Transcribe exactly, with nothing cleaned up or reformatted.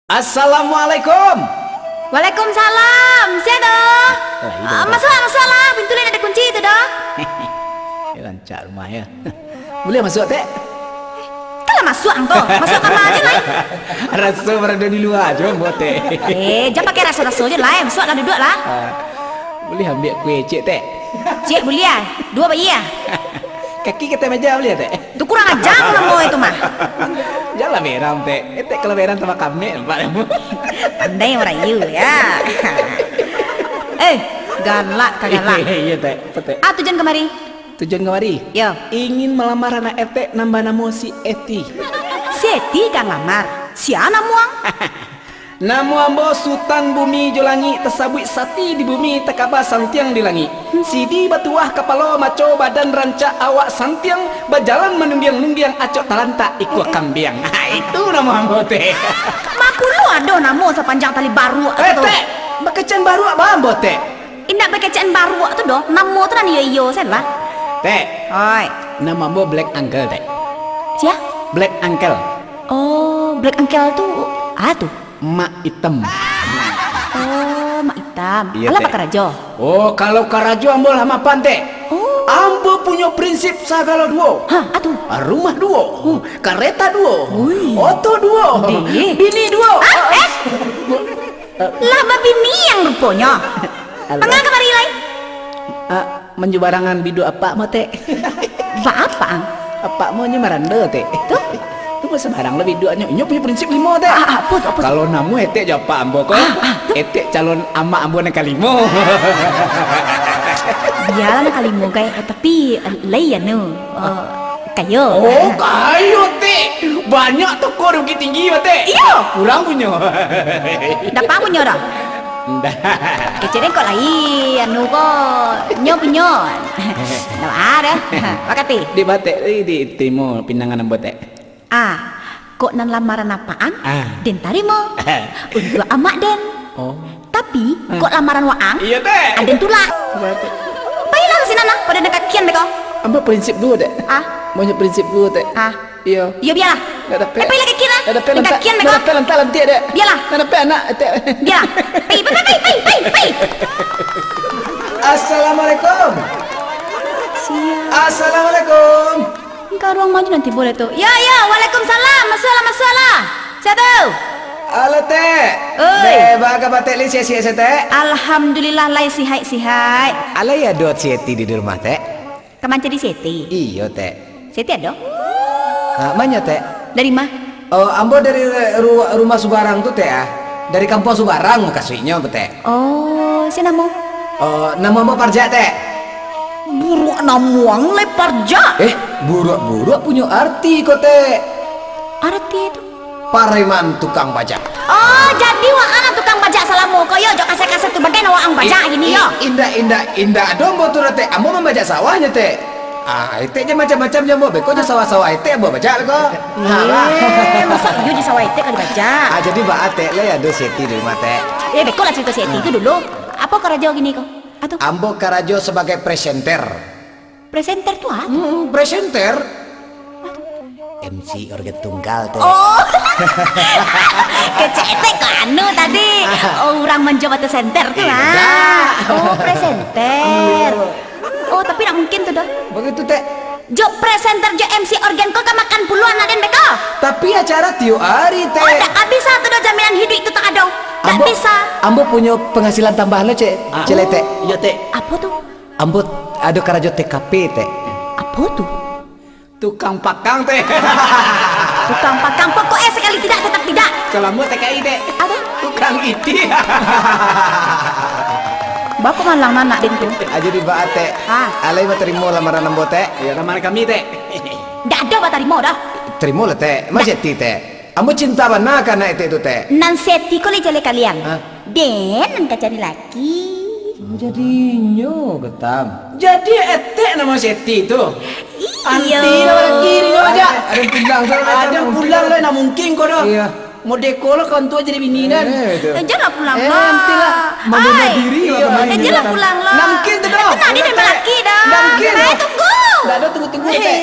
Assalamualaikum. Waalaikumsalam. Sia tu? Lah, iyo, Ah, dah. Masuak, masuaklah. Pintu lai indak dikunci tu doh. Eh, rancak rumah, yo. Buliah masuak, Tek? Kan lah masuak ang tu. Masuak kama se lai. Raso barado di lua se, Ambo, Tek. Eh, jan pakai raso-raso se lai. Masuaklah, duduaklah. Ah, buliah ambiak kue ciek, Tek? Ciek buliah. Duo bayia. Kaki ka ateh meja buliah, Tek? Tu kurang aja ang namo itu mah. Janlah berang, Tek. Etek kalau berang tambah kamek, nampak namo. Pandai marayu, yo. Eh, galak ka galak. Iyo, Tek. Apo, Tek? Ah, tujuan kamari? Tujuan kamari? Yo. Ingin malamar anak etek nan banamo si Eti. Si Eti ka lamar? Sia namo ang? Namo ambo Sutan Bumi jo Langik, tasabuik sati di bumi, takaba santiang di langik. Sidi batuah kapalo, maco badan rancak, awak santiang, bajalan manunggiang-nunggiang, acok talantak ikua kambiang. Ha, itu namo ambo, Tek. Makulo ado namo sapanjang tali baruak Eh, tu. Tek, bakecekan baruak ba ambo, Tek. Indak bakecekan baruak tu doh, namo tu nan iyo-iyo sajolah. Tek. Oi. Namo ambo Black Uncle, Tek. Sia? Black Uncle. Oh, Black Uncle tu, ah tu? Mak itam. Oh, mak itam. Iyo, Alah, Tek. Apo karajo? Oh, kalau karajo ambo lah mapan, Tek. Oh. Ambo punyo prinsip sagalo duo. Ha, apo tu? Rumah duo, Oh. kareta duo, Ui. oto duo, Deh. bini duo. Ah, eh? Lah babini ang ruponyo. Alah. Manga kamari lai? Ah, manjubarangan biduak apak mo, Tek. Ba apak ang? Apak mo nyo marando, Tek. Tu? Tu mo sabarang lah biduaknyo. Inyo punyo prinsip limo, Tek. Ah, ah, apo tu, apo tu? Kalau namo etek jo apak ambo ko, Ah, ah, tu? etek calon amak ambo nan kalimo. Bialah nan kalimo, gai. Eh, tapi, eh, lai anu, eh, kayo. Oh, kayo, Tek. Banyak toko di Bukittinggi, Tek. Iyo. Urang punyo. Dapang punyo doh? Ndak. Kecek den kok lai, anu ko, nyo punyo. Ndak ado. Makati. Di batek, eh, di timo pinangan ambo, Tek. Ah, kok nan lamaran apak ang, Ah. den tarimo. Untuak amak den. Oh. Tapi, Ah. kok lamaran waang, Iyo, Tek. aden tulak. Batek. Pailah ka sinan lah, pado den kakian beko. Ambo prinsip duo, Tek. Ah. Banyak prinsip duo, Tek. Ah. Iyo. Iyo, bialah. Ndak dapek. Eh, pailah kakian lah. Ndak dapek Den lantak. kakian beko. Ndak dapek lantak lantik, Tek. Bialah. Ndak dapek anak, Tek. Bialah. Pai, pai, pai, pai, pai, pai. Assalamualaikum. Siap. Assalamualaikum. Engka ruang maju nanti boleh tu. Ya, ya, waalaikumsalam. Masuaklah, masuaklah. Sia tu? Halo, Tek. Oi. Deh, baa kaba Tek, lai sihat-sihat se, Tek? Alhamdulillah, lai sihat-sihat. Alai ado si Eti di rumah, Tek? Ka mancari si Eti? Iyo, Tek. Si Eti ado? Ha, manyo, Tek? Dari ma? Oh, ambo dari ru-, rumah subarang tu, Tek, ah. Dari kampuang subarang mukasuiknyo, Tek. Oh, sia namo? Oh, namo ambo Parjak, Tek. Buruak namo ang lai Parjak. Eh, buruak-buruak punyo arti ko, Tek. Arti tu? Pareman tukang bajak. Oh, jadi waang tukang bajak salamo ko yo, jo kaset-kaset tu bagai nan waang bajak I-, gini i-, yo. Indak, indak, indak ado ambo tu doh, Tek. Ambo mambajak sawahnyo, Tek. Ah, etek jan macam-macam jo ambo, beko jo sawah-sawah etek ambo bajak beko. Ha, bah. Eh, masa iyo di sawah etek ka dibajak? Ah, jadi baa, Tek, lai ado si Eti di rumah, Tek? Eh, beko lah carito si Eti tu dulu. Apo karajo gini ko? Ato? Ambo karajo sabagai presenter. Presenter tu apo? Hmm, presenter. M C organ tunggal, Tek. Oh. Kecek etek ko anu tadi. Oh, urang manjo batu senter tu, Eh, ah. Indak. Oh, presenter. Iyo. Oh, tapi ndak mungkin tu doh. Bagitu, Tek. Jo presenter jo M C organ ko ka makan puluah anak den beko? Tapi acara tiok ari, Tek. Oh, ndak ka bisa tu doh, jaminan hiduik tu tak ado. Ndak Ambo, bisa. Ambo punyo penghasilan tambahan lo, Cek. Ah. Cek lai, Tek. Iyo, Tek. Apo tu? Ambo ado karajo T K P, Tek. Apo tu? Tukang pakang, Tek. Tukang pakang, pokok eh sakali tidak, tetap tidak. Kalau ambo T K I, Tek. Apo? Tukang iti. Baa ko malang anak den tu? Ah, jadi baa, Tek. Ah. Alai batarimo lamaran ambo, Tek? Iyo, lamaran kami, Tek. Ndak ado batarimo doh. Tarimo lah, Tek. Ndak. Masih ati, Tek. Ambo cinta bana ka anak etek tu, Tek. Nan si Eti ko lai jaleh kalian. Hah? Den nan ka cari laki. Oh, jadi inyo, Getam. Jadi etek namo si Eti tu? Iyo. Anti lah laki ni, nyo aja. Aden pulang, Tek. Aden pulang lah, ndak mungkin ko doh. Iyo. Modeko lah kau tu jadi bini, kan? Eh, betul. Eh, janlah pulang lah. Eh, nantilah. Mambunuh diri lah. Iyo, kemarin eh, janlah pulang lah. Ndak mungkin tu doh. Itu tadi dia laki dah. Ndak mungkin. Eh, tunggu. Ndak ado tunggu-tunggu, Tek.